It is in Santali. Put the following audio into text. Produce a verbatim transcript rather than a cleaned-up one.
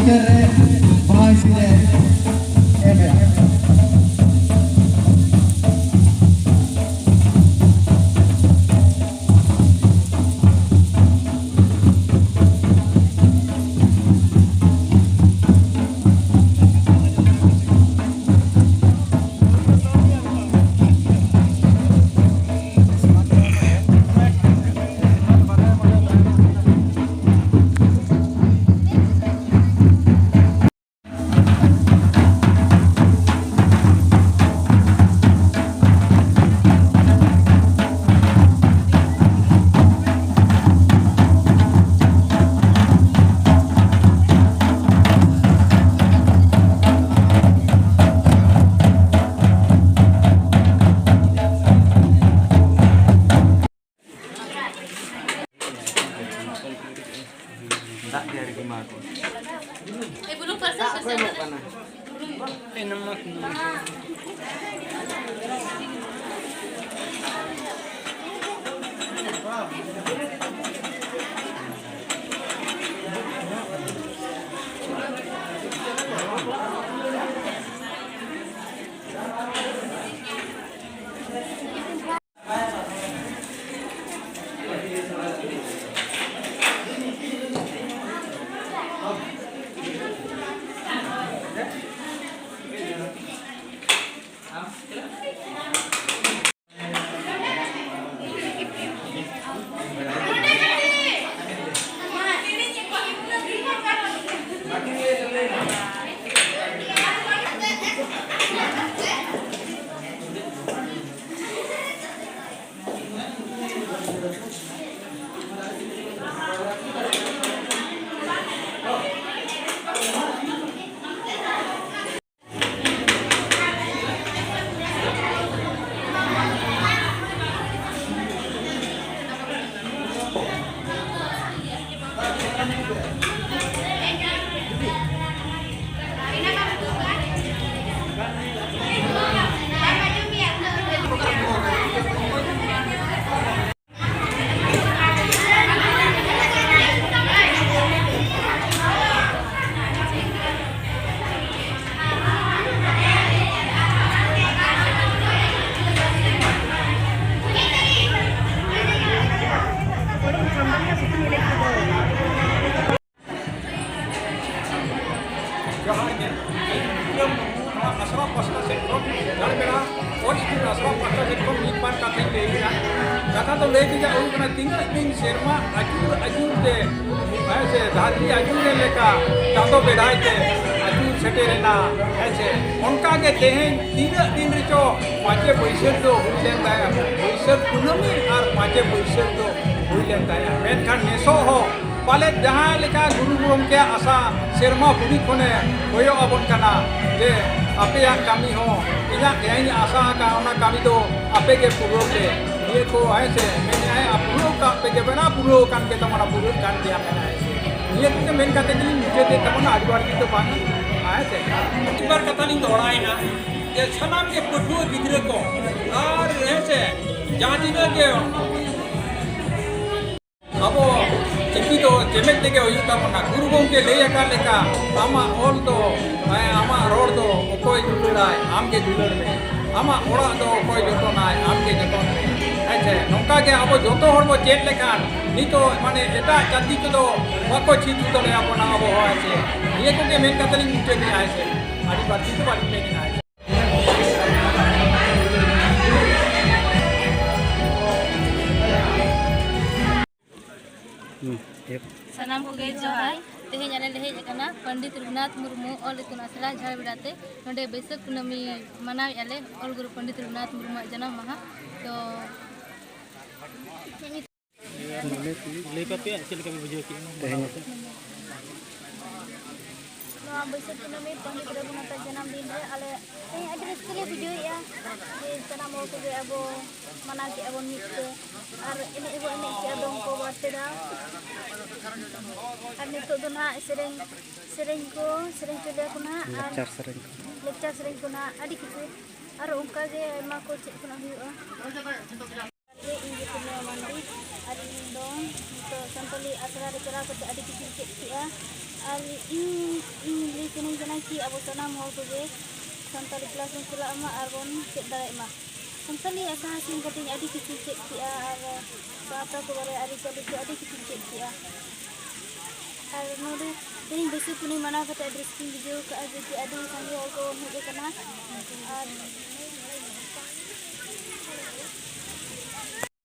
ᱪᱤᱛᱟᱹᱨ ᱨᱮ ᱵᱟᱦᱟ ᱦᱤᱸᱥᱤᱫ ᱮ ᱮᱢ ᱮᱫᱟ᱾ ᱫᱟᱜ ᱜᱮ ᱟᱨᱠᱤ ᱮᱢᱟ ᱠᱚ᱾ ᱫᱟᱜ ᱠᱚ ᱮᱢᱚᱜ ᱠᱟᱱᱟ᱾ ᱡᱚᱦᱟᱨ ᱜᱮ, ᱤᱧ ᱵᱤᱠᱨᱚᱢ ᱢᱩᱨᱢᱩ, ᱱᱚᱣᱟ ᱟᱥᱲᱟ ᱯᱟᱥᱴᱟ ᱥᱮᱫ ᱠᱷᱚᱱ, ᱡᱷᱟᱲᱜᱨᱟᱢ ᱚᱞ ᱤᱥᱠᱩᱞ ᱟᱥᱲᱟ ᱯᱟᱥᱴᱟ ᱥᱮᱫ ᱠᱷᱚᱱ ᱢᱤᱫ ᱵᱟᱨ ᱠᱟᱛᱷᱟᱧ ᱞᱟᱹᱭ ᱮᱫᱟ᱾ ᱠᱟᱛᱷᱟ ᱫᱚ ᱞᱟᱹᱭ ᱛᱮᱭᱟᱜ ᱦᱩᱭᱩᱜ ᱠᱟᱱᱟ, ᱛᱤᱱᱟᱹᱜ ᱫᱤᱱ ᱥᱮᱨᱢᱟ ᱟᱹᱪᱩᱨ ᱟᱹᱪᱩᱨ ᱛᱮ, ᱦᱮᱸ ᱥᱮ, ᱫᱷᱟᱹᱨᱛᱤ ᱟᱹᱪᱩᱨ ᱞᱮᱠᱟ ᱪᱟᱸᱫᱚ ᱵᱮᱲᱦᱟᱭ ᱛᱮ ᱟᱹᱪᱩᱨ ᱥᱮᱴᱮᱨᱮᱱᱟ, ᱦᱮᱸ ᱥᱮ, ᱚᱱᱠᱟ ᱜᱮ ᱛᱮᱦᱮᱧ ᱛᱤᱱᱟᱹᱜ ᱫᱤᱱ ᱨᱮᱪᱚ ᱯᱟᱸᱪᱮ ᱵᱟᱹᱭᱥᱟᱹᱠᱷ ᱫᱚ ᱦᱩᱭ ᱞᱮᱱ ᱛᱟᱦᱮᱸᱫ, ᱵᱟᱹᱭᱥᱟᱹᱠᱷ ᱠᱩᱱᱟᱹᱢᱤ ᱟᱨ ᱯᱟᱸᱪᱮ ᱵᱟᱹᱭᱥᱟᱹᱠᱷ ᱫᱚ ᱦᱩᱭ ᱞᱮᱱ ᱛᱟᱦᱮᱸᱫ᱾ ᱢᱮᱱᱠᱷᱟᱱ ᱱᱮᱥᱚᱜ ᱦᱚᱸ ᱯᱟᱞᱮᱫ ᱡᱟᱦᱟᱸ ᱞᱮᱠᱟ ᱜᱩᱨᱩ ᱜᱚᱢᱠᱮᱭᱟᱜ ᱟᱥᱟ ᱥᱮᱨᱢᱟ ᱯᱩᱨᱤ ᱠᱷᱚᱱᱮ ᱠᱚᱭᱚᱜ ᱟᱵᱚᱱ ᱠᱟᱱᱟ ᱡᱮ ᱟᱯᱮᱭᱟᱜ ᱠᱟᱹᱢᱤ ᱦᱚᱸ ᱤᱧᱟᱹᱜ ᱡᱟᱦᱟᱸᱧ ᱟᱥᱟ ᱟᱠᱟᱫ ᱚᱱᱟ ᱠᱟᱹᱢᱤ ᱫᱚ ᱟᱯᱮ ᱜᱮ ᱯᱩᱨᱟᱹᱣ ᱯᱮ᱾ ᱱᱤᱭᱟᱹ ᱠᱚ ᱦᱮᱸ ᱥᱮ ᱢᱮᱱᱮᱫᱼᱟᱭ ᱯᱩᱨᱟᱹᱣ ᱠᱟᱜ ᱯᱮ ᱜᱮ ᱵᱮᱱᱟ ᱯᱩᱨᱟᱹᱣ ᱟᱠᱟᱱ ᱜᱮ ᱛᱟᱵᱚᱱᱟ ᱯᱩᱨᱟᱹᱜ ᱠᱟᱱ ᱜᱮᱭᱟ ᱢᱮᱱᱟᱭ ᱥᱮ᱾ ᱱᱤᱭᱟᱹ ᱠᱚᱜᱮ ᱢᱮᱱ ᱠᱟᱛᱮ ᱜᱮᱞᱤᱧ ᱢᱩᱪᱟᱹᱫᱮᱫ ᱛᱟᱵᱚᱱᱟ, ᱟᱹᱰᱤ ᱵᱟᱹᱲᱛᱤ ᱫᱚ ᱵᱟᱝ ᱦᱮᱸ ᱥᱮ᱾ ᱢᱤᱫ ᱵᱟᱨ ᱠᱟᱛᱷᱟ ᱞᱤᱧ ᱫᱚᱦᱲᱟᱭᱮᱫᱼᱟ ᱡᱮ ᱥᱟᱱᱟᱢ ᱜᱮ ᱯᱟᱹᱴᱷᱩᱣᱟᱹ ᱜᱤᱫᱽᱨᱟᱹ ᱠᱚ ᱟᱨ ᱦᱮᱸ ᱥᱮ ᱡᱟᱦᱟᱸ ᱛᱤᱱᱟᱹᱜ ᱜᱮ ᱟᱵᱚ ᱪᱤᱠᱤ ᱫᱚ ᱪᱮᱢᱮᱫ ᱛᱮᱜᱮ ᱦᱩᱭᱩᱜ ᱛᱟᱵᱚᱱᱟ᱾ ᱜᱩᱨᱩ ᱜᱚᱢᱠᱮ ᱞᱟᱹᱭ ᱟᱠᱟᱫ ᱞᱮᱠᱟ, ᱟᱢᱟᱜ ᱚᱞ ᱫᱚ, ᱟᱢᱟᱜ ᱨᱚᱲ ᱫᱚ ᱚᱠᱚᱭ ᱫᱩᱞᱟᱹᱲᱟᱭ? ᱟᱢ ᱜᱮ ᱫᱩᱞᱟᱹᱲ ᱢᱮ᱾ ᱟᱢᱟᱜ ᱚᱲᱟᱜ ᱫᱚ ᱚᱠᱚᱭ ᱡᱚᱛᱚᱱᱟᱭ? ᱟᱢ ᱜᱮ ᱡᱚᱛᱚᱱ ᱢᱮ᱾ ᱦᱮᱸ ᱥᱮ? ᱱᱚᱝᱠᱟ ᱜᱮ ᱟᱵᱚ ᱡᱚᱛᱚ ᱦᱚᱲ ᱵᱚ ᱪᱮᱫ ᱞᱮᱠᱷᱟᱱ ᱱᱤᱛᱚᱜ ᱢᱟᱱᱮ ᱮᱴᱟᱜ ᱡᱟᱹᱛᱤ ᱠᱚᱫᱚ ᱵᱟᱠᱚ ᱪᱷᱤ ᱛᱷᱩ ᱫᱟᱲᱮᱭᱟᱵᱚᱱᱟ ᱟᱵᱚ ᱦᱚᱲ᱾ ᱦᱮᱸ ᱥᱮ? ᱱᱤᱭᱟᱹ ᱠᱚᱜᱮ ᱢᱮᱱ ᱠᱟᱛᱮ ᱞᱤᱧ ᱢᱩᱪᱟᱹᱫᱮᱜᱼᱟ᱾ ᱦᱮᱸ ᱥᱮ? ᱟᱹᱰᱤ ᱵᱟᱹᱲᱛᱤ ᱫᱚ ᱵᱟᱹᱞᱤᱧ ᱢᱮᱱᱮᱜᱼᱟ᱾ ᱦᱮᱸ ᱥᱮ? ᱦᱩᱸ, ᱮᱯ᱾ ᱥᱟᱱᱟᱢ ᱠᱚᱜᱮ ᱡᱚᱦᱟᱨ᱾ ᱛᱮᱦᱮᱧ ᱟᱞᱮ ᱞᱮ ᱦᱮᱡ ᱟᱠᱟᱱᱟ ᱯᱚᱱᱰᱤᱛ ᱨᱚᱜᱷᱩᱱᱟᱛᱷ ᱢᱩᱨᱢᱩ ᱚᱞ ᱤᱛᱩᱱ ᱟᱥᱲᱟ ᱡᱷᱟᱲᱵᱮᱲᱟ ᱛᱮ᱾ ᱱᱚᱰᱮ ᱵᱟᱹᱭᱥᱟᱹᱠᱷ ᱠᱩᱱᱟᱹᱢᱤ ᱢᱟᱱᱟᱣᱮᱫᱼᱟ ᱞᱮ ᱚᱞ ᱜᱩᱨᱩ ᱯᱚᱱᱰᱤᱛ ᱨᱚᱜᱷᱩᱱᱟᱛᱷ ᱢᱩᱨᱢᱩᱣᱟᱜ ᱡᱟᱱᱟᱢ ᱢᱟᱦᱟ᱾ ᱛᱚ ᱞᱟᱹᱭ ᱯᱮ ᱟᱯᱮᱭᱟᱜ ᱪᱮᱫ ᱞᱮᱠᱟ ᱯᱮ ᱵᱩᱡᱷᱟᱹᱣ ᱠᱮᱫᱼᱟ ᱢᱟᱱᱟᱣ ᱛᱮᱦᱮᱧ? ᱠᱟᱛᱮ? ᱱᱚᱣᱟ ᱵᱟᱹᱭᱥᱟᱹᱠᱷ ᱠᱩᱱᱟᱹᱢᱤ ᱯᱚᱱᱰᱤᱛ ᱨᱚᱜᱷᱩᱱᱟᱛᱷᱟᱜ ᱡᱟᱱᱟᱢ ᱫᱤᱱ ᱨᱮ ᱟᱞᱮ ᱛᱮᱦᱮᱧ ᱟᱹᱰᱤ ᱨᱟᱹᱥᱠᱟᱹ ᱞᱮ ᱵᱩᱡᱷᱟᱹᱣᱮᱫᱼᱟ ᱡᱮ ᱥᱟᱱᱟᱢ ᱦᱚᱲ ᱠᱚᱜᱮ ᱟᱵᱚ ᱢᱟᱱᱟᱣ ᱠᱮᱫᱼᱟ ᱵᱚᱱ ᱢᱤᱫ ᱛᱮ᱾ ᱟᱨ ᱮᱱᱮᱡ ᱦᱚᱸᱵᱚᱱ ᱮᱱᱮᱡ ᱠᱮᱫᱼᱟ ᱫᱚᱝ ᱠᱚ ᱵᱟᱨ ᱯᱮ ᱫᱷᱟᱣ᱾ ᱟᱨ ᱱᱤᱛᱚᱜ ᱫᱚ ᱱᱟᱦᱟᱜ ᱥᱮᱨᱮᱧ, ᱥᱮᱨᱮᱧ ᱠᱚ ᱥᱮᱨᱮᱧ ᱦᱚᱪᱚ ᱞᱮᱭᱟ ᱠᱚ ᱱᱟᱦᱟᱜ᱾ ᱟᱨ ᱞᱮᱠᱪᱟᱨ ᱥᱮᱨᱮᱧ ᱠᱚ᱾ ᱞᱮᱠᱪᱟᱨ ᱥᱮᱨᱮᱧ ᱠᱚ ᱱᱟᱦᱟᱜ ᱟᱹᱰᱤ ᱠᱤᱪᱷᱩ ᱟᱨᱚ ᱚᱱᱠᱟ ᱜᱮ ᱟᱭᱢᱟ ᱠᱚ ᱪᱮᱫ ᱠᱚ ᱱᱟᱦᱟᱜ ᱦᱩᱭᱩᱜᱼᱟ᱾ ᱤᱧ ᱜᱮ ᱯᱩᱨᱱᱤᱢᱟ ᱢᱟᱱᱰᱤ᱾ ᱟᱨ ᱤᱧ ᱫᱚ ᱱᱤᱛᱚᱜ ᱥᱟᱱᱛᱟᱞᱤ ᱟᱥᱲᱟ ᱨᱮ ᱪᱟᱞᱟᱣ ᱠᱟᱛᱮ ᱟᱹᱰᱤ ᱠᱤᱪᱷᱩᱧ ᱪᱮᱫ ᱠᱮᱜᱼᱟ᱾ ᱟᱨ ᱤᱧ, ᱤᱧ ᱞᱟᱹᱭ ᱥᱟᱱᱟᱧ ᱠᱟᱱᱟ ᱠᱤ ᱟᱵᱚ ᱥᱟᱱᱟᱢ ᱦᱚᱲ ᱠᱚᱜᱮ ᱥᱟᱱᱛᱟᱞᱤ ᱠᱞᱟᱥ ᱵᱚᱱ ᱪᱟᱞᱟᱜ ᱢᱟ ᱟᱨ ᱵᱚᱱ ᱪᱮᱫ ᱫᱟᱲᱮᱭᱟᱜ ᱢᱟ᱾ ᱥᱟᱱᱛᱟᱞᱤ ᱟᱥᱲᱟ ᱥᱮᱱ ᱠᱟᱛᱮ ᱤᱧ ᱟᱹᱰᱤ ᱠᱤᱪᱷᱩᱧ ᱪᱮᱫ ᱠᱮᱜᱼᱟ ᱟᱨ ᱥᱟᱶᱛᱟ ᱠᱚ ᱵᱟᱨᱮ ᱟᱹᱨᱤᱪᱟᱹᱞᱤ ᱠᱚ ᱟᱹᱰᱤ ᱠᱤᱪᱷᱩᱧ ᱪᱮᱫ ᱠᱮᱜᱼᱟ᱾ ᱟᱨ ᱱᱚᱰᱮ ᱛᱮᱦᱮᱧ ᱵᱟᱹᱭᱥᱟᱹᱠᱷ ᱠᱩᱱᱟᱹᱢᱤ ᱢᱟᱱᱟᱣ ᱠᱟᱛᱮ ᱟᱹᱰᱤ ᱨᱟᱹᱥᱠᱟᱹᱧ ᱵᱩᱡᱷᱟᱹᱣ ᱠᱟᱜᱼᱟ, ᱡᱮ ᱟᱹᱰᱤ ᱥᱟᱸᱜᱮ ᱦᱚᱲ ᱠᱚ ᱦᱮᱡ ᱟᱠᱟᱱᱟ᱾